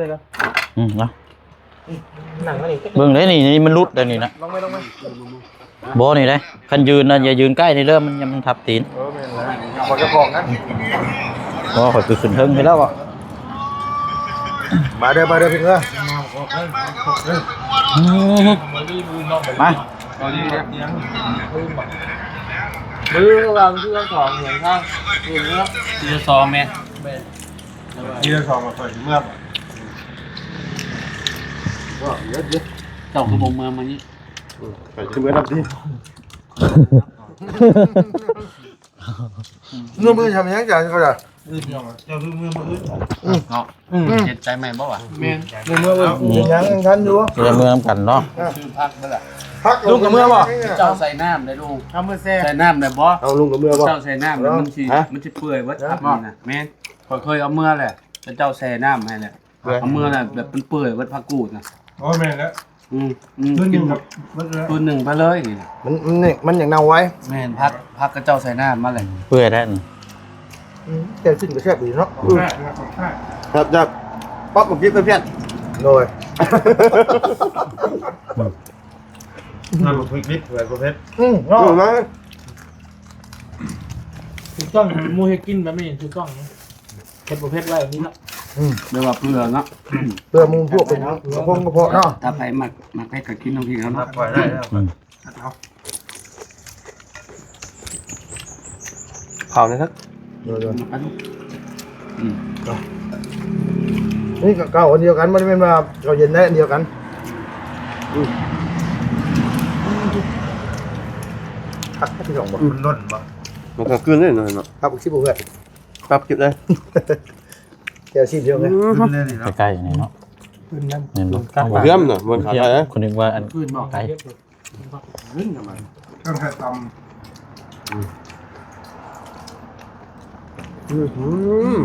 ໄປກ່ອນ ອືມ ເນາະ ນັ່ງມານີ້ ເບິ່ງເດ້ ນີ້ ນີ້ມັນຫຼຸດແລ້ວນີ້ນະ ລົງໄປ ລົງໄປ ບໍ່ນີ້ເດ້ ຄັນຢືນນະ ຢ່າຢືນໃກ້ນີ້ເດີ ມັນ ມັນທັບຕີນ ເອີ ແມ່ນແລ້ວ ຂໍເຈົ້າຂອງນະ ບໍ່ ຂ້ອຍຄືຂຶ້ນເທິງໄປແລ້ວເບາະ ມາເດີ ມາເດີ ພີ່ເອີຍ ອືມ ມາ ມື້ລະສອງເຫັນທາງ ຄືເມືອ ມື້ລະສອງແມ່ນ ແມ່ນ ມື້ລະສອງກໍຂ້ອຍເມືອ ກໍເດີ ເຈົ້າຄືບໍ່ເມືອມື້ນີ້ ອືມ ຂ້ອຍຊິເມືອນຳຕິ ເມືອມື້ທຳຫຍັງຈານກໍໄດ້ ເຈົ້າຄືເມືອມື້ອື່ນ ເນາະ ອືມ ເຮັດໃຈໃໝ່ບໍ່ວະ ແມ່ນ ເມືອມື້ອື່ນ ເປັນຫຍັງຍັງທັນຢູ່ ຊິໄດ້ເມືອນຳກັນເນາະ ຊື້ຜັກເບິ່ງລະ ຜັກ ລຸງກັບເມືອບໍ່ ເຈົ້າໃສ່ນ້ຳໄດ້ລຸງ ເອົາມືແຊ່ ໃສ່ນ້ຳໄດ້ບໍ່ ເອົາລຸງກັບເມືອບໍ່ ເຈົ້າໃສ່ນ້ຳແລ້ວມັນຊິ ຮະ ມັນຊິເປື່ອຍເບິດ ເອີ ຜັກນີ້ນະ ແມ່ນ ຂ້ອຍເຄີຍເອົາເມືອ ແລ້ວເຈົ້າແຊ່ນ້ຳໃຫ້ແລ້ວ ເປື່ອຍ ເອົາເມືອແລ້ວແບບມັນເປື່ອຍເບິດ ຜັກກູດນະ ໂອ້ ແມ່ນແລ້ວ ອືມ ອືມ ຄືນໜຶ່ງ ກິນ ຄືນໜຶ່ງໄປເລີຍນີ້ນະ ມັນ ມັນ ມັນຢາກເນົ່າໄວ. ແມ່ນ ຜັກ ຜັກເຂົາເຈົ້າໃສ່ນ້ຳມາແລ້ວ ເປື່ອຍແທ້ນີ້. ອືມ ແຈ່ວຊີ້ນກໍແຊບດີເນາະ. ອືມ ແຊບ ແຊບ ປັບມາກິນເພື່ອນ. ໂດຍ ນ້ຳບັກພິກດິບເພື່ອນບໍ່ເຜັດ. ອືມ ເນາະ ຖືກຕ້ອງ ໝູ່ເຮັດກິນແບບນີ້ຖືກຕ້ອງ. ເຜັດບໍ່ເຜັດໄວ້ແບບນີ້ເນາະ. ອືມ ແບບວ່າເພື່ອເນາະ ເພື່ອໝູ່ພວກເປັນກະພົງກະເພາະເນາະ. ຖ້າໃຜມັກ ມັກເຜັດກໍກິນນ້ຳພິກເອົາເນາະ. ອືມ ເຜົາແດ່ເທີ້. ອືມ ນີ້ກໍເຂົ້າອັນດຽວກັນ ບໍ່ໄດ້ແມ່ນວ່າເຂົ້າເຢັນໄດ໋ ອັນດຽວກັນ. ອືມ ຄັກ ພີ່ນ້ອງບໍ່ ມັນຫຼົ່ນບໍ່? ມັນກໍຄືນເດ້ເນາະ ຄັກ ຊິບໍ່ເພື່ອນ. ປັບກິນເລີຍ ແຈ່ວຊີ້ນເດີ. ອືມ ໃກ້ໆ ນີ້ເນາະ. ແມ່ນບໍ່? ກະທຽມນະ ມັນຂາດໄປ. ຄົນນຶກວ່າອັນ ຄືນບໍ່? ໄກ່ ຄືນນະ ມັນຕ້ອງໃຫ້ຕຳ. ອືມ ອືມ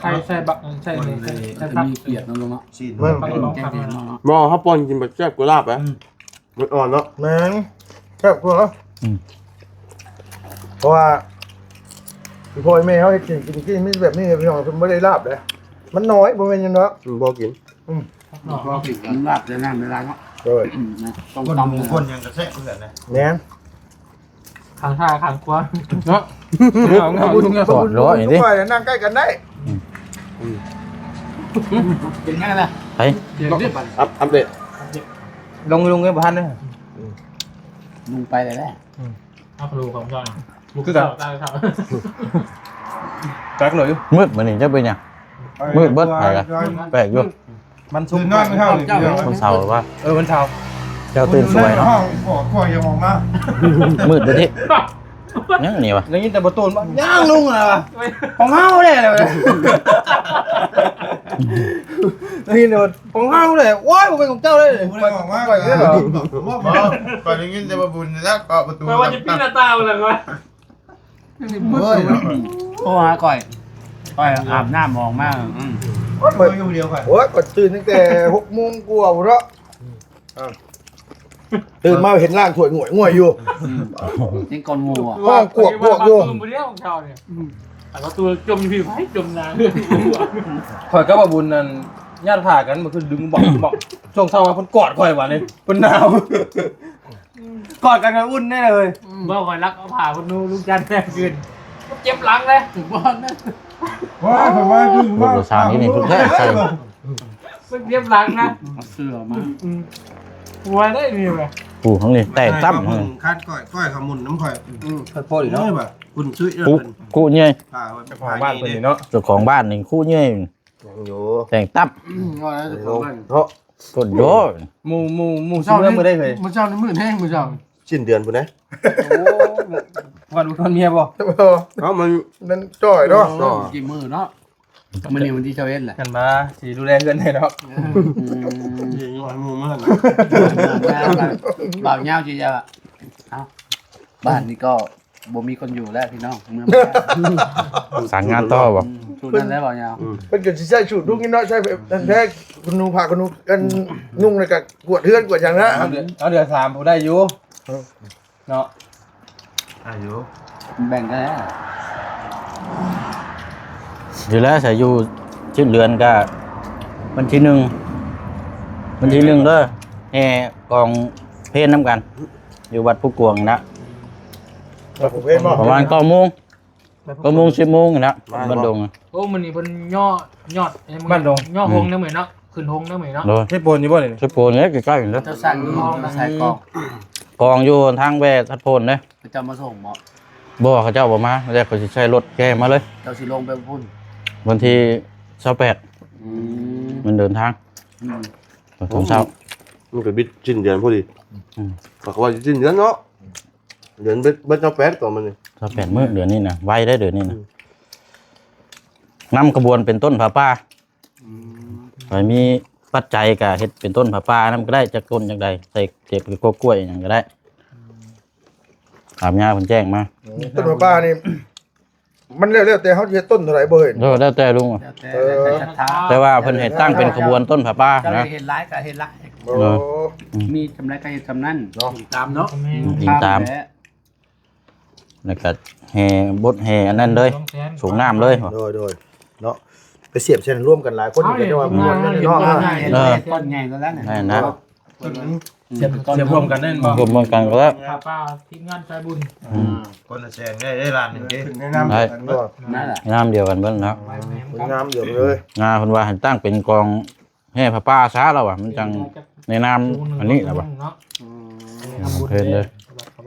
ໃສ່ ໃສ່ບັກ ໃສ່ ໃສ່ ໃສ່ຜັກ ມີກຽດນຳເນາະ. ຊີ້ນ ມັນ ແກງເນາະ ບໍ່ ເຮົາປ່ອນກິນບັດແຊບກວ່າລາບ. ອືມ ມັນອ່ອນເນາະ. ແມ່ນ ແຊບກວ່າ. ອືມ ເພາະວ່າອີ່ພໍ່ອີ່ແມ່ເຮົາເຮັດກິນ ກິນ ກິນມີແບບນີ້ ພີ່ນ້ອງ ເພິ່ນບໍ່ໄດ້ລາບເດ້. ມັນໜ້ອຍ ບໍ່ແມ່ນຫຍັງດອກ. ອືມ ບໍ່ກິນ. ອືມ ບໍ່ກິນ ລາບແຕ່ນ້ຳເວລາເນາະ. ໂດຍ ອືມ ນະ ຕ້ອງຕຳ ຄົນຫຍັງກໍແຊບຄືກັນນະ. ແມ່ນ ຂ້າງຊ້າຍຂ້າງຂວາເນາະ. ເອົາ ເອົາ ເອົາ ສອດຮ້ອຍນີ້ ຂ້ອຍນັ່ງໃກ້ກັນໄດ້. ອືມ ເປັນຫຍັງລະ? ໄປ ອັບ ອັບເດດ. ລົງ ລົງ ບໍ່ທັນເດີ. ອືມ ລົງໄປແລ້ວແຫຼະ. ອືມ ອັບໂຫຼຂອງເຈົ້າ ຄືກັນ ຕາຍເຂົາ ຈັກເລີຍ. ມືດມື້ນີ້ຈັກເປັນຫຍັງ ມືດເບິດ. ໄປລະ ແປກຢູ່. ມັນສຸກ ນອນເຊົ້າ ວັນເສົາວ່າ. ເອີ ວັນເສົາ ເຈົ້າຕື່ນສວຍເນາະ. ພໍ່ ພໍ່ຍັງອອກມາ ມືດເບິດຕິ. ຍັງນີ້ວະ ໄດ້ຍິນແຕ່ບໍ່ໂຕນວ່າ ຍັງລຸງລະວະ ຂອງເຮົາແຫຼະ. ໄດ້ຍິນແຕ່ວ່າຂອງເຮົາແຫຼະ. ໂອ້ຍ ບໍ່ແມ່ນຂອງເຈົ້າເລີຍ. ບໍ່ໄດ້ອອກມາ ຂ້ອຍ ຂ້ອຍໄດ້ຍິນແຕ່ວ່າບຸນນະ ເຄາະປະຕູ ຂ້ອຍວ່າຈະປີນໜ້າຕ່າງແລ້ວວ່າ. ໂອ້ຍ ໂທຫາຂ້ອຍ ຂ້ອຍອາບນ້ຳອອກມາ. ອືມ ໂອ້ຍ ຂ້ອຍ ໂອ້ຍ ຂ້ອຍຕື່ນຕັ້ງແຕ່ຫົກໂມງກວ່າພຸ້ນເນາະ. ອ່າ ຕື່ນມາເຫັນລ້າງຖ້ວຍງ່ວຍໆຢູ່. ອືມ ຍັງກ່ອນໝູ່ ຮ້ອງກວກໆຢູ່. ຕື່ນຜູ້ດຽວຂອງເຮົານີ້ ອືມ ແຕ່ວ່າຕູ້ຈົມຢູ່ພີ້ ໃຜຈົມນາ. ຂ້ອຍກັບວ່າບຸນນັ້ນຍາດພາກັນ ມັນຄືດຶງບັກບັກ ຊ່ວງເຊົ້າມາເພິ່ນກອດຂ້ອຍບາດນີ້ ເພິ່ນໜາວ. ກອດກັນກໍອຸ່ນໄດ້ເລີຍ. ອືມ ບໍ່ ຂ້ອຍລັກເອົາຜ້າເພິ່ນນຸ່ງ ລຸງຈັນແນມຄືນ ເຈັບຫຼັງເລີຍ ຖືກບໍ່ນະ. ວ້າ ຂ້ອຍວ່າຄືວ່າ ຜູ້ສາວນີ້ນີ້ ຜູ້ແທ້ໃສ່ ມັນເຈັບຫຼັງນະ ເອົາເສື້ອມາ. ອືມ ຫົວໄດ້ນີ້ແຫຼະ ຜູ້ຂອງນີ້ແຕກຕັ້ມ. ຄັນກ້ອຍ ກ້ອຍເຂົາໝຸນນຳຂ້ອຍ. ອືມ ຄ່ອຍພໍດີເນາະ ເອີ ວ່າຄຸນຊຸຍເດີ. ຄຸ ຄຸໃຫຍ່ ເຈົ້າຂອງບ້ານເພິ່ນນີ້ເນາະ ເຈົ້າຂອງບ້ານນີ້ ຄຸໃຫຍ່. ໂອ້ ແຕ່ງຕັບ ອືມ ວ່າແລ້ວເຈົ້າຂອງບ້ານເນາະ. ໂອ້ໂຫ ໝູ່ ໝູ່ ໝູ່ຊິເມືອມື້ໃດເຮີ້ຍ? ມື້ເຊົ້ານີ້ມືດແຮງ ມື້ເຊົ້າຊີ້ນເດືອນພຸ້ນເດ້. ໂອ້ ວັນ ວັນເມຍບໍ່? ເອົ້າ ມັນ ມັນຈ່ອຍເນາະ ເອີ ກິນມື້ເນາະ. ມື້ນີ້ວັນທີຊາວເອັດແຫຼະ ກັນມາຊິດູແລເຮືອນໃຫ້ດອກ. ອືມ ຊິຍ້ອນໝູ່ມາ ບ່າວຍາວຊິຈະ ເອົ້າ ບ້ານນີ້ກໍ ບໍ່ມີຄົນຢູ່ແລ້ວພີ່ນ້ອງ ເມືອມາແລ້ວ. ສານງານຕໍ່ບໍ່? ອືມ ຊຸດນັ້ນແຫຼະບໍ່ຍາວ. ອືມ ເພິ່ນກໍຊິໃຊ້ສູດລຸງນີ້ເນາະ ໃຊ້ແບບນັ້ນແທ້ ອືມ ຄຸນນຸ່ງຜ້າ ຄຸນນຸ່ງອັນນຸ່ງ ແລ້ວກໍກວດເຮືອນກວດຫຍັງນະ. ເອົາເດືອນ ເອົາເດືອນສາມຜູ້ໄດ້ຢູ່ເນາະ. ອາຍຸ ແບ່ງກັນແລ້ວ ຢູ່ແລ້ວ ໃສຢູ່ຊິບເດືອນກະວັນທີໜຶ່ງ ວັນທີໜຶ່ງເດີ ແຫ່ກອງເພນນຳກັນ ຢູ່ວັດພູກວາງນະ ປະມານເກົ້າໂມງ ເກົ້າໂມງ ສິບໂມງນີ້ລະ ບ້ານດົງ. ໂອ້ ມື້ນີ້ເພິ່ນຍໍ້ ຍໍ້ ບ້ານດົງ ຍໍ້ຫົງ ອືມ ນະມື້ນີ້ເນາະ ຂຶ້ນຫົງນະມື້ນີ້ເນາະ. ໂດຍ ເຮັດໂພນຢູ່ບໍ່ນີ້? ເຮັດໂພນນີ້ໃກ້ໆ ເຈົ້າສ້າງຢູ່ ອືມ ໃສ່ກອງ ກອງຢູ່ທາງແວ່ທັດໂພນເດ້. ເຂົາເຈົ້າມາສົ່ງບໍ່? ບໍ່ ເຂົາເຈົ້າບໍ່ມາ ແລ້ວເຂົາຊິໃຊ້ລົດແກ່ມາເລີຍ. ເຈົ້າຊິລົງໄປພຸ້ນ ວັນທີຊາວແປດ. ອືມ ມັນເດີນທາງ ອືມ ຕອນເຊົ້າ ມັນກໍບິດສິ້ນເດືອນພໍດີ. ອືມ ເຂົາວ່າຊິສິ້ນເດືອນເນາະ ເດືອນເບິດ ເບິດຊາວແປດ ຕອນມັນນີ້ ຊາວແປດມື້ ເດືອນນີ້ນະ ໄວເດ້ເດືອນນີ້ນະ. ອືມ ນຳຂະບວນເປັນຕົ້ນຜ້າປ່າ. ອືມ ໃຜມີປັດໄຈກໍເຮັດເປັນຕົ້ນຜ້າປ່ານຳກໍໄດ້ ຈັກຕົ້ນຈັກໃດ ໃສ່ເກັບກັບກ້ວຍຫຍັງກໍໄດ້. ອືມ ຕາມຍາເພິ່ນແຈ້ງມາ. ອືມ ຕົ້ນຜ້າປ່ານີ້ ມັນແລ້ວ ແລ້ວແຕ່ເຮົາຈະເຮັດຕົ້ນເທົ່າໃດບໍ່ເຮີ້ຍ? ເອີ ແລ້ວແຕ່ລຸງ ແລ້ວແຕ່ ເອີ ສັດທາ ແຕ່ວ່າເພິ່ນເຮັດຕັ້ງເປັນຂະບວນຕົ້ນຜ້າປ່ານະ ເຮັດຫຼາຍກໍເຮັດຫຼາຍ ໂອ້ ອືມ ມີຈຳໄດກໍເຮັດຈຳນັ້ນ ເນາະ ອີງຕາມເນາະ ອືມ ອີງຕາມ ແລ້ວກໍແຫ່ບົດແຫ່ອັນນັ້ນເລີຍ ສອງແສນ ສົງນ້ຳເລີຍ ໂດຍ ໂດຍ ເນາະ ໄປສຽບໃສ່ລວມກັນຫຼາຍຄົນ ເອົາ ກໍຈະວ່າມ່ວນເນາະ ເອີ ກ້ອນໃຫຍ່ກໍແລ້ວນະ ນັ້ນນະ ເນາະ ສຽບ ສຽບລວມກັນໄດ້ບໍ່? ລວມກັນກໍແລ້ວ ຂ້າພະເຈົ້າທີມງານສາຍບຸນ ອືມ ອ່າ ຄົນລະແສນໄດ້ ໄດ້ລ້ານໜຶ່ງເດ້ ຂຶ້ນແນະນຳ ໄດ້ ກັນບໍ່? ນັ້ນແຫຼະ ນາມດຽວກັນເບິດເນາະ ນາມດຽວກັນເລີຍ ງາເພິ່ນວ່າໃຫ້ຕັ້ງເປັນກອງແຫ່ຜ້າປ່າຊະ ລາວວ່າ ມັນຈັ່ງໃນນາມອັນນີ້ ລາວວ່າ ອືມ ເພິ່ນເດີ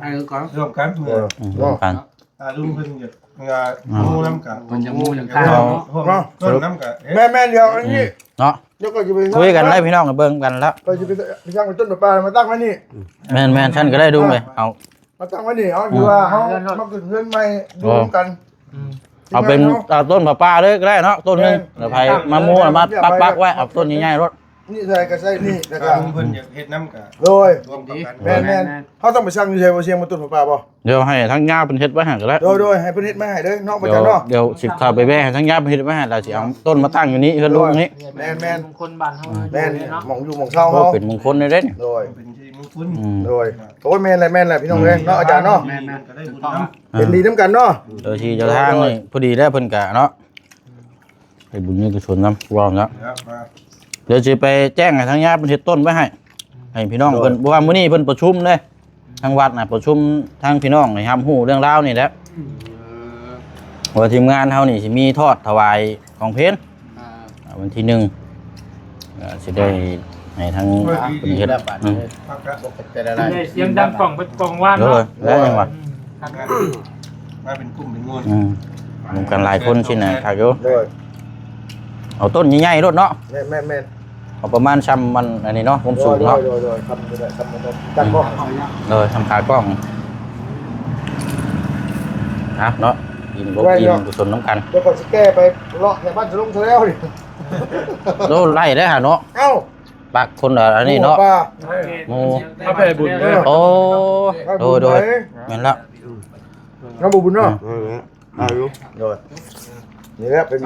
ໃຫ້ຄືກັນ ຮ່ວມກັນ ເອີ ອືມ ຮ່ວມກັນ ອ່າ ລຸງເພິ່ນຢາກ ອ່າ ໝູນຳກັນ ເພິ່ນຢາກໝູນຳກັນ ເນາະ ຮ່ວມ ຮ່ວມນຳກັນ ແມ່ນໆ ດຽວອັນນີ້ ອືມ ເນາະ ດຽວກໍຈະໄປ ຄຸຍກັນໄດ້ພີ່ນ້ອງ ເບິ່ງກັນລະ ກໍຈະໄປ ໄປສ້າງເປັນຕົ້ນຜ້າປ່າມາຕັ້ງໄວ້ນີ້ ແມ່ນໆ ຊັ້ນກໍໄດ້ລຸງເອີຍ ເອົາ ມາຕັ້ງໄວ້ນີ້ ເອົາ ອືມ ຄືວ່າເຮົາມາຂຶ້ນເຮືອນໃໝ່ຢູ່ນຳກັນ ອືມ ເອົາເປັນ ເອົາຕົ້ນຜ້າປ່າເລີຍກໍໄດ້ເນາະ ຕົ້ນໜຶ່ງ ແມ່ນ ແລ້ວໃຜມາໝູນ ມາປັກໆໄວ້ ເອົາຕົ້ນໃຫຍ່ໆໂລດ ນີ້ໃສ່ກໍໃສ່ນີ້ ແລ້ວກໍ ຖ້າລຸງເພິ່ນຢາກເຮັດນຳກໍ ໂດຍ ຮ່ວມກັນ ແມ່ນໆ ເຮົາຕ້ອງໄປສັ່ງຢູ່ໃສບໍ່ ຊຽງ ມາຕົ້ນຜ້າປ່າບໍ່? ດຽວໃຫ້ທາງຍາເພິ່ນເຮັດໄວ້ໃຫ້ກໍໄດ້ ໂດຍໆ ໃຫ້ເພິ່ນເຮັດມາໃຫ້ເດີເນາະ ບໍ່ຈັກເນາະ ດຽວຊິເຂົ້າໄປແວ່ໃຫ້ທາງຍາເພິ່ນເຮັດໄວ້ໃຫ້ ແລ້ວຊິເອົາຕົ້ນມາຕັ້ງຢູ່ນີ້ ເຮືອນລຸງນີ້ ແມ່ນໆ ຄົນບ້ານເຮົາ ແມ່ນ ຢູ່ເນາະ ໝ່ອງຢູ່ໝ່ອງເຊົາເຮົາ ເປັນມົງຄົນເດ້ນີ້ ໂດຍ ເປັນສິລິມົງຄຸນ ອືມ ໂດຍ ໂອ້ຍ ແມ່ນແຫຼະ ແມ່ນແຫຼະ ພີ່ນ້ອງເອີຍ ອືມ ເນາະ ອາຈານເນາະ ແມ່ນໆ ກໍໄດ້ບຸນນຳ ເປັນດີນຳກັນເນາະ ເອີ ທີ່ເຈົ້າທາງນີ້ ໂດຍ ພໍດີແລ້ວເພິ່ນກະເນາະ ເຮັດບຸນມີກຸສົນນຳ ເວົ້ານຳ ດຽວຊິໄປແຈ້ງໃຫ້ທາງຍາເພິ່ນເຮັດຕົ້ນໄວ້ໃຫ້ ໃຫ້ພີ່ນ້ອງເພິ່ນ ໂດຍ ເພາະວ່າມື້ນີ້ເພິ່ນປະຊຸມເດ້ ທາງວັດນະ ປະຊຸມທາງພີ່ນ້ອງໃຫ້ຮັບຮູ້ເລື່ອງລາວນີ້ແຫຼະ ອືມ ວ່າທີມງານເຮົານີ້ຊິມີທອດຖວາຍກອງເພນ ອ່າ ວັນທີໜຶ່ງ ກໍຊິໄດ້ໃຫ້ທາງເພິ່ນເຮັດ ອືມ ໄດ້ສຽງດັງກ້ອງເປັນກ້ອງວານເນາະ ໂດຍ ແລ້ວຫຍັງວະ ອືມ ມາເປັນກຸ່ມເປັນໝູ່ ອືມ ລວມກັນຫຼາຍຄົນຊີ້ນະ ຄັກຢູ່ ໂດຍ ເອົາຕົ້ນໃຫຍ່ໆໂລດເນາະ ແມ່ນໆໆ ເອົາປະມານຊ່ຳມັນອັນນີ້ເນາະ ຄວາມສູງເນາະ ໂດຍໆໆ ຊ່ຳນີ້ແຫຼະ ຊ່ຳມັນ ອືມ ຈັກບໍ່ ໂດຍ ຊ່ຳຂາກ້ອງ ອ່ະເນາະ ອີ່ມອົກອີ່ມກຸສົນນຳກັນ ດຽວຂ້ອຍຊິແກ່ໄປເລາະແຖວບ້ານສະຫຼົງຊະແລ້ວນີ້ ໂອ້ ໄລ່ໄດ້ຫາເນາະ ເອົ້າ ປັກຄົນລະອັນນີ້ເນາະ ໝູ່ ເອົາໄປບຸນເດີ ໂອ້ ໂດຍໆ ແມ່ນລະ ເຮົາບໍ່ບຸນເນາະ ອືມ ອືມ ອາຍຸ ໂດຍ ນີ້ແຫຼະເປັນ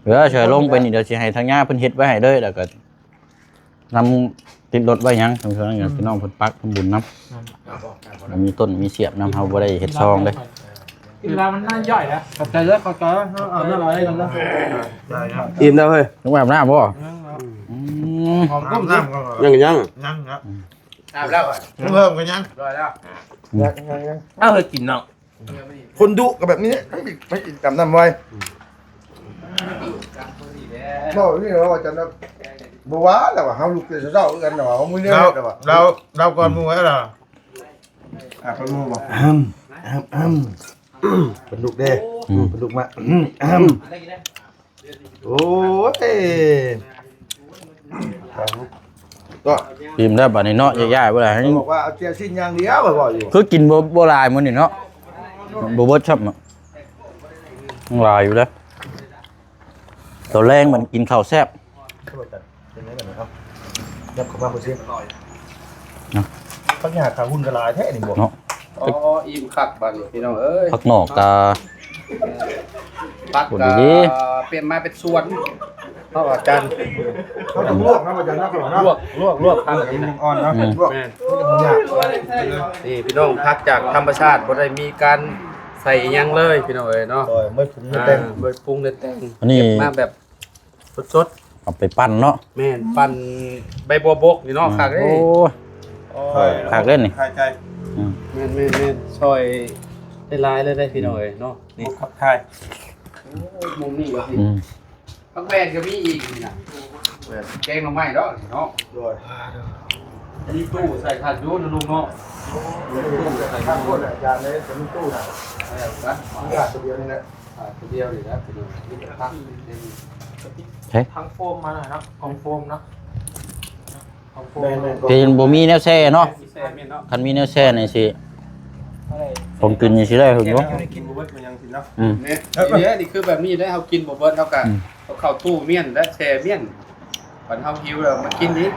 ເອີ ຊ່ວຍລົງໄປນີ້ ດຽວຊິໃຫ້ທາງຍາເພິ່ນເຮັດໄວ້ໃຫ້ເລີຍ ແລ້ວກໍ ນຳຕິດລົດໄວ້ຫຍັງ ອືມ ພີ່ນ້ອງເພິ່ນປັກທຳບຸນນຳ ອືມ ແລ້ວມີຕົ້ນມີສຽບນຳ ເຮົາບໍ່ໄດ້ເຮັດຊອງເດ້ ກິນແລ້ວມັນໜ້າຍ່ອຍນະ ຂອບໃຈເດີ ຂອບໃຈເດີ ເອົານ້ຳໄວ້ກ່ອນເດີ ອີ່ມແລ້ວເຮີ້ຍ ຍັງບໍ່ອາບນ້ຳບໍ່? ອືມ ຫອມກຸ້ງ ອາບນ້ຳກ່ອນ ຍັງ ຍັງ ຍັງ ອືມ ອາບແລ້ວ ເພີ່ມກັນຍັງ ຮ້ອຍແລ້ວ ຍັງ ຍັງ ຍັງ ເອົາເຮີ້ຍ ກິນເນາະ ຄົນດຸກໍແບບນີ້ ໄປອີກ ໄປອີກ ອາບນ້ຳໄວ ອືມ ເວົ້ານີ້ເວົ້າວ່າຈັ່ງນັ້ນ ບໍ່ວ່າແລ້ວວ່າ ເຮົາລຸກແຕ່ເຊົ້າຄືກັນແລ້ວວ່າ ເຮົາມື້ແນວເຮັດແລ້ວວ່າ ລາວ ລາວກ່ອນໝູ່ແລ້ວ ອ່າ ເປັນໝູ່ບໍ່? ອືມ ອືມ ອືມ ເປັນລູກເດ້ ອືມ ເປັນລູກມາ ອືມ ອືມ ໂອ້ຍ ກໍອີ່ມແລ້ວບາດນີ້ເນາະ ຍ້າຍໆ ບໍ່ໄດ້ ບອກວ່າເອົາແຈ່ວຊີ້ນຢ່າງດຽວ ຂ້ອຍບອກຢູ່ ຄືກິນບໍ່ ບໍ່ຫຼາຍມື້ນີ້ເນາະ ບໍ່ເບິດຊ້ຳ ຍັງຫຼາຍຢູ່ເດ້ ຕອນແລງມັນກິນເຂົ້າແຊບ ເປັນໄງບັດນີ້ເນາະ ຍັບເຂົ້າມາເບິ່ງຊິ ນະ ຜັກຫຍ້າຂາຫຸ່ນກໍຫຼາຍແທ້ນີ້ບໍ່ ເນາະ ອໍ ອີ່ມຄັກບັດນີ້ພີ່ນ້ອງເອີຍ ຜັກໜອກກະ ເອີ ຜັກກະ ໂອ້ ດີໆ ປ່ຽນມາເປັນສວນ ເນາະອາຈານ ເຮົາຕ້ອງລວກນະອາຈານເນາະ ລວກ ລວກ ລວກຜັກ ໃຫ້ມັນຍັງອ່ອນເນາະ ອືມ ລວກ ແມ່ນ ມັນຍາກ ນີ້ພີ່ນ້ອງ ຜັກຈາກທຳມະຊາດ ບໍ່ໄດ້ມີການໃສ່ອີ່ຫຍັງເລີຍພີ່ນ້ອງເອີຍເນາະ ໂດຍ ບໍ່ໄດ້ປຸງ ອ່າ ບໍ່ໄດ້ປຸງ ບໍ່ໄດ້ປຸງ ບໍ່ໄດ້ແຕ່ງ ອັນນີ້ ເກັບມາແບບ ສົດໆ ເອົາໄປປັ່ນເນາະ ແມ່ນ ປັ່ນໃບບົວບົກນີ້ເນາະ ອືມ ຄັກເດ້ ໂອ້ຍ ໂອ້ຍ ຄັກເດ້ນີ້ ຂອບໃຈ ອືມ ແມ່ນໆໆ ຊ່ອຍໄດ້ຫຼາຍເລີຍເດ້ພີ່ນ້ອງເອີຍເນາະ ນີ້ ຂອບໃຈ ໂອ້ຍ ມຸມນີ້ກໍ ອືມ ຜັກແວ່ນກໍມີອີກນີ້ນະ ແກງໜໍ່ໄມ້ເນາະ ເນາະ ໂດຍ ອັນນີ້ຕູ້ໃສ່ທັນຢູ່ນະລຸງເນາະ ຕູ້ໃສ່ທັນຢູ່ ອາຈານເດ້ ມີຕູ້ນະ ເອີ ນະ ມີກາດຕົວດຽວນີ້ແຫຼະ ອ່າ ຕົວດຽວນີ້ແຫຼະ ຕົວດຽວນີ້ແຫຼະ ເຮີ້ຍ ທັງໂຟມມາເນາະ ຂອງໂຟມເນາະ ຂອງໂຟມ ແມ່ນໆ ເປັນບໍ່ມີແນວແຊ່ເນາະ ມີແຊ່ແມ່ນເນາະ ຄັນມີແນວແຊ່ນີ້ຊິ ຂອງກິນນີ້ຊິໄດ້ເຖິງບໍ່ ກິນບໍ່ເບິດມັນຍັງຊິເນາະ ອືມ ນີ້ ນີ້ຄືແບບນີ້ເດ້ ເຮົາກິນບໍ່ເບິດ ເຮົາກະ ອືມ ເອົາເຂົ້າຕູ້ມ້ຽນ ແລະ ແຊ່ມ້ຽນ ບັດເຮົາຫິວແລ້ວມາກິນອີກ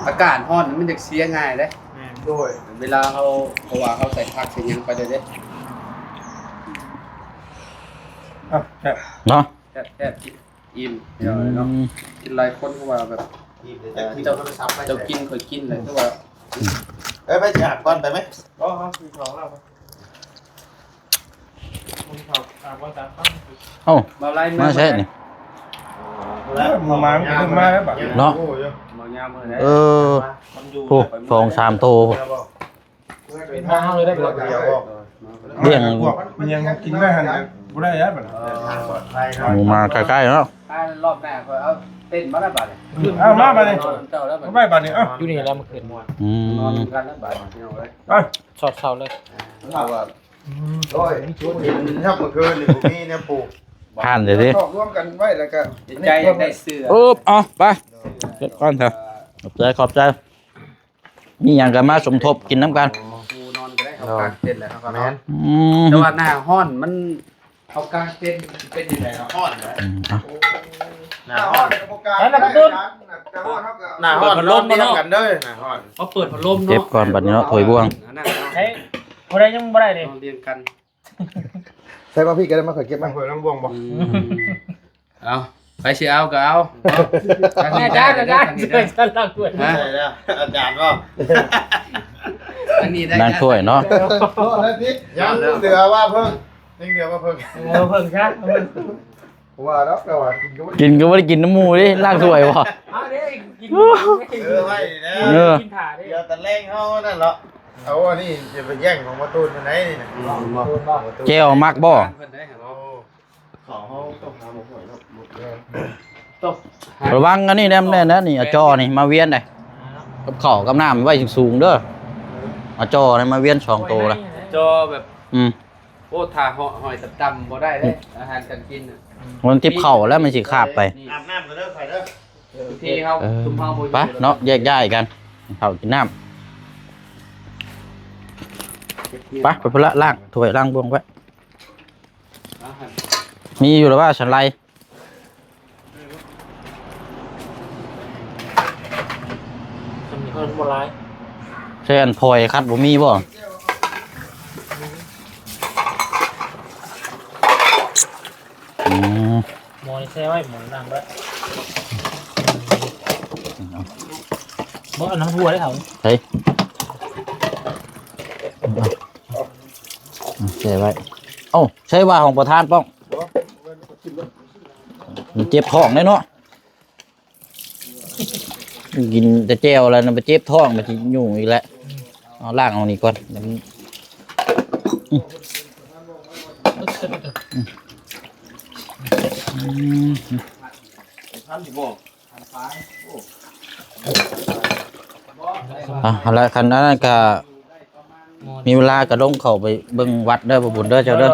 ອາກາດຮ້ອນມັນຢາກເສຍງ່າຍເດ້ ແມ່ນ ໂດຍ ເວລາເຮົາ ເພາະວ່າເຮົາໃສ່ຜັກໃສ່ຫຍັງໄປເດ້ ອືມ ເນາະ ແຊບໆ ອີ່ມ ເນາະ ກິນຫຼາຍຄົນ ເພາະວ່າແບບ ເຈົ້າ ເຈົ້າກິນ ຂ້ອຍກິນແຫຼະ ຄືວ່າ ເອີ ໄປຊິອາບກ່ອນ ໄປໄໝ? ບໍ່ ເຮົາກິນເຂົ້າແລ້ວ ເອົ້າ ມາແຊະນີ້ ໝູມາມັນຂຶ້ນມາແລ້ວບາດເນາະ ເອີ ໂອ້ ສອງສາມໂຕ ມາເຮົາເລີຍໄດ້ບໍ່? ລ້ຽງ ພວກມັນຍັງກິນໄດ້ຫັ້ນ ບໍ່ໄດ້ແລ້ວບັດນີ້ ໝູມາໃກ້ໆເນາະ ອ່າ ລອບໜ້າຂ້ອຍເອົາເຕັນມາແລ້ວບາດນີ້ ເອົາມາບາດນີ້ ເອົາໄວ້ບາດນີ້ ເອົາ ຢູ່ນີ້ແລ້ວ ມື້ຄືນ ອືມ ນອນກັນແລ້ວບາດນີ້ ພີ່ນ້ອງເອີຍ ໄປ ຊອດເຊົາເລີຍ ເພາະວ່າ ອືມ ໂອ້ຍ ກິນຄັບມື້ຄືນນີ້ ບໍ່ມີແນວປູກ ຜ່ານເດີ ຕອກລວມກັນໄວ້ ແລ້ວກໍໃຈຢາກໄດ້ເສື້ອ ໂອບ ເອົາໄປ ເກັບກ່ອນເຖາະ ຂອບໃຈ ຂອບໃຈ. ມີຫຍັງກໍມາສົມທົບກິນນຳກັນ ໂອ້ ປູນອນກໍໄດ້ ເຮົາກາງເຕັນແລ້ວ ເຮົາກໍນອນ ແມ່ນ ອືມ ແຕ່ວ່າໜ້າຮ້ອນມັນ ເຮົາກາງເຕັນເປັນຈັ່ງໃດ ເຮົາຮ້ອນແຫຼະ ອືມ ເອົາ ໜ້າຮ້ອນ ໜ້າຮ້ອນ ໜ້າຮ້ອນ ເຮົາກໍ ໜ້າຮ້ອນ ເປີດພັດລົມເນາະ ນອນຕຽງກັນເດີ ໜ້າຮ້ອນ ເຮົາເປີດພັດລົມເນາະ ເກັບກ່ອນບັດນີ້ເນາະ ຖ້ວຍບ່ວງ ເອີ ຜູ້ໃດຍັງບໍ່ໄດ້ເດ້ ນອນຕຽງກັນ ໃສ່ມາພີ້ກໍໄດ້ ມາຂ້ອຍເກັບມາ ຂ້ອຍລຳບ່ວງບໍ່ ອືມ ເອົາ ໃຜຊິເອົາກໍເອົາເນາະ ອາຈານ ອາຈານ ຊ່ວຍສັນຫຼັງດ້ວຍ ຮະ ໃສ່ແລ້ວ ອາຈານບໍ່ ທາງນີ້ໄດ້ ລ້າງຖ້ວຍເນາະ ໂທດແລ້ວຕິ ຍັງເຫຼືອວ່າເພິ່ງ ຍັງເຫຼືອວ່າເພິ່ງ ເອີ ເພິ່ງຊະ ວ່າດອກ ແຕ່ວ່າກິນກໍບໍ່ໄດ້ກິນນຳໝູ່ເດ້ ລ້າງຖ້ວຍບໍ່ ເອົາເດ້ ກິນ ເອີ ໄວ້ແລ້ວ ເອີ ກິນຖ້າເດ້ ດຽວຕອນແລງເຮົານັ້ນເນາະ ເອົາອັນນີ້ຈະໄປແຍ່ງຂອງປະຕູນໄດນີ້ນະ ອືມ ແຈ່ວມັກບໍ່? ເພິ່ນໄດ້ ໂອ້ ເຂົາເຮົາຕ້ອງຫາໝົກຫ້ວຍເນາະ ໝົກແລ້ວ ຕ້ອງ ລະວັງອັນນີ້ແດ່ ແນ່ນະນີ້ ເອົາຈໍ່ນີ້ມາວຽນໄດ໋ ກັບເຂົ້າກັບນ້ຳໄວ້ສູງໆເດີ ເອົາຈໍ່ນີ້ມາວຽນສອງໂຕລະ ຈໍ່ແບບ ອືມ ໂອ້ ຖ້າຫອຍຕ່ຳໆບໍ່ໄດ້ເດ້ ອືມ ອາຫານການກິນນະ ມັນຕິບເຂົ້າແລ້ວມັນຊິຄາບໄປ ອາບນ້ຳກ່ອນເດີ ໄປເດີ ເອີ ບາງທີເຮົາ ເອີ ຊຸມເຮົາບໍ່ຢູ່ ໄປເນາະ ແຍກຍ້າຍກັນ ເຂົ້າກິນນ້ຳ ໄປ ໄປພຸ້ນລະ ລ້າງຖ້ວຍລ້າງບ່ວງໄວ້ ມີຢູ່ລະວ່າສັນໄລ ສ່ຳນີ້ເພິ່ນບໍ່ຫຼາຍ ແຊນພອຍຄັດບໍ່ມີບໍ່? ອືມ ໝໍນີ້ແຊ່ໄວ້ ໝໍນີ້ລ້າງໄວ້ ບໍ່ ອັນນັ້ນຫົວໄດ້ເຂົາ ເຮີ້ຍ ແຊ່ໄວ້ ເອົ້າ ໃຊ້ວ່າຂອງປະທານປ້ອງ ມັນເຈັບທ້ອງເດ້ເນາະ ກິນແຕ່ແຈ່ວແລ້ວນະ ໄປເຈັບທ້ອງ ໄປຊິຫຍຸ້ງອີກແລ້ວ ເອົາລ້າງເອົານີ້ກ່ອນ ອືມ ອືມ ອືມ ອາ ຫັ້ນແຫຼະ ຄັນອັນນັ້ນກະ ມີເວລາກະລົງເຂົ້າໄປເບິ່ງວັດເດີ ພໍ່ບຸນເດີ ເຈົ້າເດີ ໂດຍ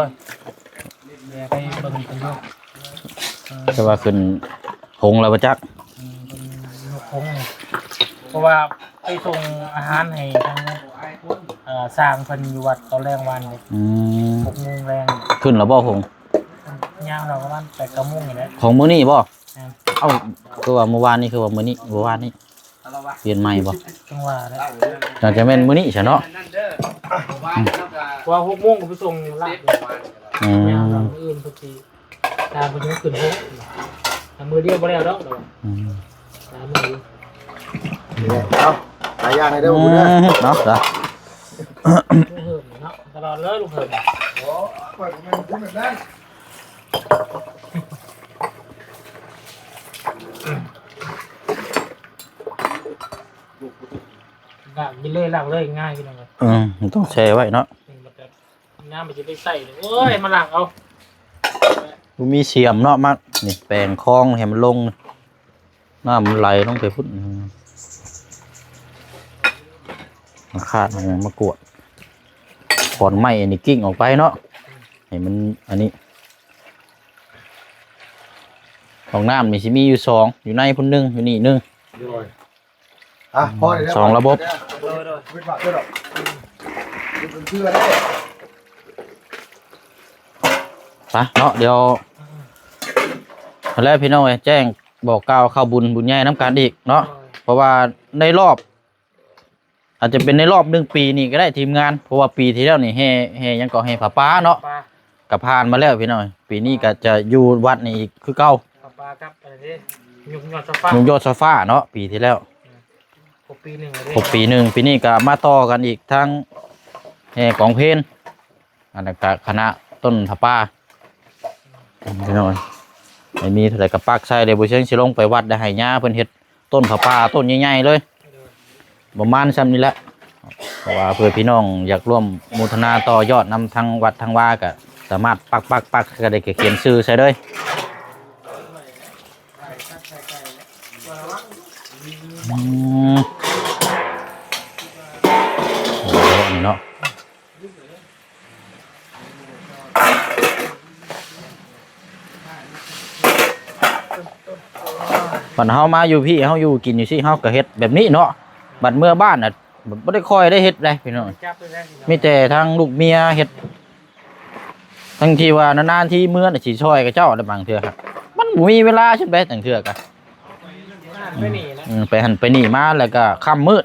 ແຕ່ວ່າຂຶ້ນຫົງແລ້ວບໍ່ຈັກ ອືມ ຫົງ ເພາະວ່າໄປສົ່ງອາຫານໃຫ້ທາງ ເອີ ຊ່າງເພິ່ນຢູ່ວັດຕອນແລງວານນີ້ ອືມ ຫົກໂມງແລງ ຂຶ້ນແລ້ວບໍ່ຫົງ? ຍັງດອກ ປະມານແປດເກົ້າໂມງນີ້ແຫຼະ ຂອງມື້ນີ້ບໍ່? ແມ່ນ ເອົ້າ ຄືວ່າມື້ວານນີ້ ຄືວ່າມື້ນີ້ ມື້ວານນີ້ ປ່ຽນໃໝ່ບໍ່? ຈັ່ງວ່າແຫຼະ ໜ້າຈະແມ່ນມື້ນີ້ຊະເນາະ ອືມ ວ່າຫົກໂມງກໍໄປສົ່ງລາດ ອືມ ມື້ອື່ນເພິ່ນຊິ ຖ້າເພິ່ນຍັງຂຶ້ນໂຮງ ຖ້າມື້ດຽວບໍ່ແລ້ວດອກ ອືມ ສາມມື້ ເອົາ ຫຼາຍຢ່າງໃຫ້ເດີ ອືມ ເນາະ ເນາະ ຕະຫຼອດເລີຍລູກເຂີນ ໂອ້ ເປີດມັນຄືແບບນັ້ນ ລ້າງກິນເລີຍ ລ້າງເລີຍ ງ່າຍພີ່ນ້ອງເອີຍ ເອີ ມັນຕ້ອງແຊ່ໄວ້ເນາະ ນ້ຳມັນຈະໄປໃສ່ ໂອ້ຍ ມາລ້າງເອົາ ບໍ່ມີສຽມເນາະ ມາ ນີ້ ແປງຄອງໃຫ້ມັນລົງ ນ້ຳມັນໄຫຼລົງໄປພຸ້ນ ມາຄາດ ມາກວດ ຂອນໄມ້ອັນນີ້ກິ້ງອອກໄປເນາະ ໃຫ້ມັນອັນນີ້ ຫ້ອງນ້ຳນີ້ຊິມີຢູ່ສອງ ຢູ່ໃນພຸ້ນໜຶ່ງ ຢູ່ນີ້ໜຶ່ງ ໂດຍ ອ່ະ ພໍແລ້ວ ສອງລະບົບ ໂດຍ ໂດຍ ໄປເນາະ ດຽວ ແລ້ວພີ່ນ້ອງເອີຍ ແຈ້ງບອກກ່າວເຂົ້າບຸນ ບຸນໃຫຍ່ນຳກັນອີກເນາະ ໂດຍ ເພາະວ່າໃນລອບ ອາດຈະເປັນໃນລອບໜຶ່ງປີນີ້ກໍໄດ້ທີມງານ ເພາະວ່າປີທີ່ແລ້ວນີ້ແຫ່ ແຫ່ຫຍັງກໍແຫ່ຜ້າປ່າເນາະ ຜ້າປ່າ ກໍຜ່ານມາແລ້ວພີ່ນ້ອງ. ປີນີ້ກໍຈະຢູ່ວັດນີ້ອີກຄືເກົ່າ. ປາກັບອັນນີ້ ຍຸກຍອດຊາຟ້າ ຍຸກຍອດຊາຟ້າເນາະ ປີທີ່ແລ້ວ. ຄົບປີໜຶ່ງແລ້ວເດ້ ຄົບປີໜຶ່ງ ປີນີ້ກໍມາຕໍ່ກັນອີກທາງແຫ່ກອງເພນ ອັນນັ້ນກໍຄະນະຕົ້ນຜ້າປ່າ ພີ່ນ້ອງ. ໃຫ້ມີເທົ່າໃດກໍປັກໃສ່ເດ້. ບໍ່ຊຽງຊິລົງໄປວັດໄດ້ໃຫ້ຍ່າເພິ່ນເຮັດຕົ້ນຜ້າປ່າຕົ້ນໃຫຍ່ໆເລີຍ ປະມານຊ່ຳນີ້ແຫຼະ. ເພາະວ່າເພື່ອພີ່ນ້ອງຢາກຮ່ວມໂມທະນາຕໍ່ຍອດນຳທາງວັດທາງວາ ກໍສາມາດປັກໆໆ ກໍໄດ້ຂຽນຊື່ໃສ່ເລີຍ. ອືມ ໂອ້ ນີ້ເນາະ ບັດເຮົາມາຢູ່ພີ້ ເຮົາຢູ່ກິນຢູ່ຊີ້ ເຮົາກໍເຮັດແບບນີ້ເນາະ. ບັດເມືອບ້ານນະ ບໍ່ໄດ້ຄ່ອຍໄດ້ເຮັດໃດພີ່ນ້ອງ ມີແຕ່ທາງລູກເມຍເຮັດ. ທັງທີ່ວ່ານານໆທີເມືອນະ ຊິຊ່ອຍເຂົາເຈົ້າແຫຼະ ບາງເທື່ອ ມັນບໍ່ມີເວລາຊັ້ນໃດ ບາງເທື່ອກະ ໄປຫັ້ນໄປນີ້ມາ ແລ້ວກະຄ່ຳມືດ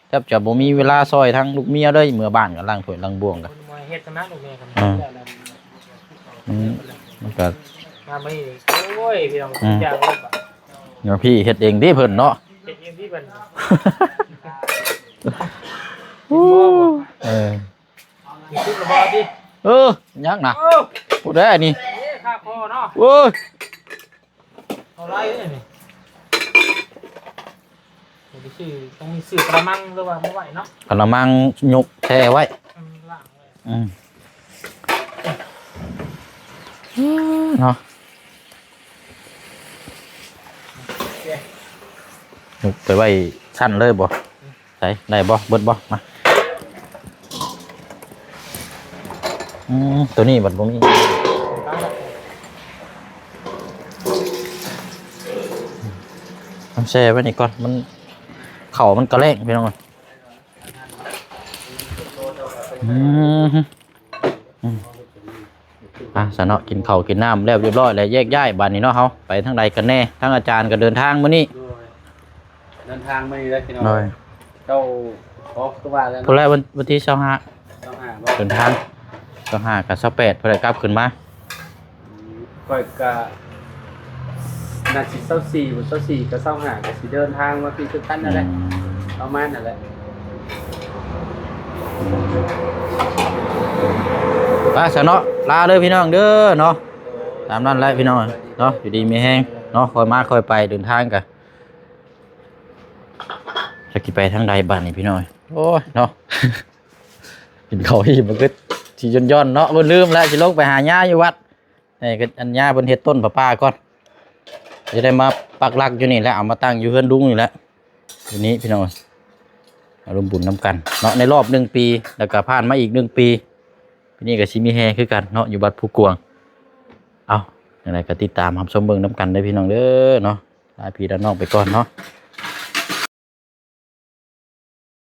ແທບຈະບໍ່ມີເວລາຊ່ອຍທາງລູກເມຍເລີຍ. ເມືອບ້ານກໍລ້າງຖ້ວຍລ້າງບ່ວງກະ ເຮັດກັນນະລູກເມຍກັນ ມັນກໍ ໂອ້ຍ ພີ່ນ້ອງ ເນາະ ພີ່ເຮັດເອງຕິເພິ່ນເນາະ ເຮັດເອງຕິເພິ່ນ ເອີ ເອີ ຍັງນະ ເອີ ຜູ້ໃດນີ້ ເອີ ຄາຄໍເນາະ ໂອ້ຍ ເອົາໄລ່ນີ້ ຕ້ອງມີຊື້ກະລະມັງ ຫຼືວ່າມາໄວ້ເນາະ ກະລະມັງຍົກແຊ່ໄວ້ ອືມ ລ້າງໄວ້ ອືມ ເນາະ ຍົກໄປໄວ້ຊັ້ນເລີຍບໍ່? ໃສ ໄດ້ບໍ່? ເບິດບໍ່? ມາ ອືມ ໂຕນີ້ບັດບໍ່ມີ ມັນແຊ່ໄວ້ນີ້ກ່ອນ ມັນ ເຂົ້າມັນກະແລ້ງ ພີ່ນ້ອງ ອືມ ອືມ ອ່ະ ຊະເນາະ ກິນເຂົ້າກິນນ້ຳແລ້ວຮຽບຮ້ອຍແລ້ວ ແຍກຍ້າຍບາດນີ້ເນາະ ເຮົາໄປທາງໃດກັນແດ່? ທາງອາຈານກໍເດີນທາງມື້ນີ້ ໂດຍ ເດີນທາງມານີ້ແຫຼະພີ່ນ້ອງ ໂດຍ ເຈົ້າ ອໍ ຄືວ່າແລ້ວ ພຸ້ນແຫຼະ ວັນ ວັນທີຊາວຫ້າ ຊາວຫ້າບໍ່? ເດີນທາງ ຊາວຫ້າກັບຊາວແປດ ພຸ້ນແຫຼະ ກັບຂຶ້ນມາ ອືມ ຂ້ອຍກະ ໜ້າຊິຊາວສີ່ບໍ່ ຊາວສີ່ກັບຊາວຫ້າກໍຊິເດີນທາງມາພີ້ຄືກັນນັ້ນແຫຼະ ອືມ ປະມານນັ້ນແຫຼະ ໄປຊະເນາະ ລາເດີພີ່ນ້ອງເດີເນາະ ຕາມນັ້ນແຫຼະພີ່ນ້ອງເນາະ ຢູ່ດີມີແຮງເນາະ ຄ່ອຍມາຄ່ອຍໄປ ເດີນທາງກະ ຈັກຊິໄປທາງໃດບາດນີ້ພີ່ນ້ອງ ໂອ້ຍເນາະ ກິນເຂົ້າອີ່ມມັນຄືຊິຢ່ອນໆເນາະ ເບິ່ງລືມແລ້ວ ຊິລົງໄປຫາຍ່າຢູ່ວັດ ໃຫ້ອັນຍ່າເພິ່ນເຮັດຕົ້ນຜ້າປ່າກ່ອນ ຈະໄດ້ມາປັກຫຼັກຢູ່ນີ້ແຫຼະ ເອົາມາຕັ້ງຢູ່ເຮືອນລຸງນີ້ແຫຼະ ຢູ່ນີ້ພີ່ນ້ອງ ມາຮ່ວມບຸນນຳກັນເນາະ ໃນລອບໜຶ່ງປີ ແລ້ວກໍຜ່ານມາອີກໜຶ່ງປີ ປີນີ້ກໍຊິມີແຫ່ຄືກັນເນາະ ຢູ່ວັດພູກວາງ ເອົ້າ ຈັ່ງໃດກໍຕິດຕາມຮັບຊົມເບິ່ງນຳກັນເດີພີ່ນ້ອງເດີເນາະ ລາພີ່ລານ້ອງໄປກ່ອນເນາະ.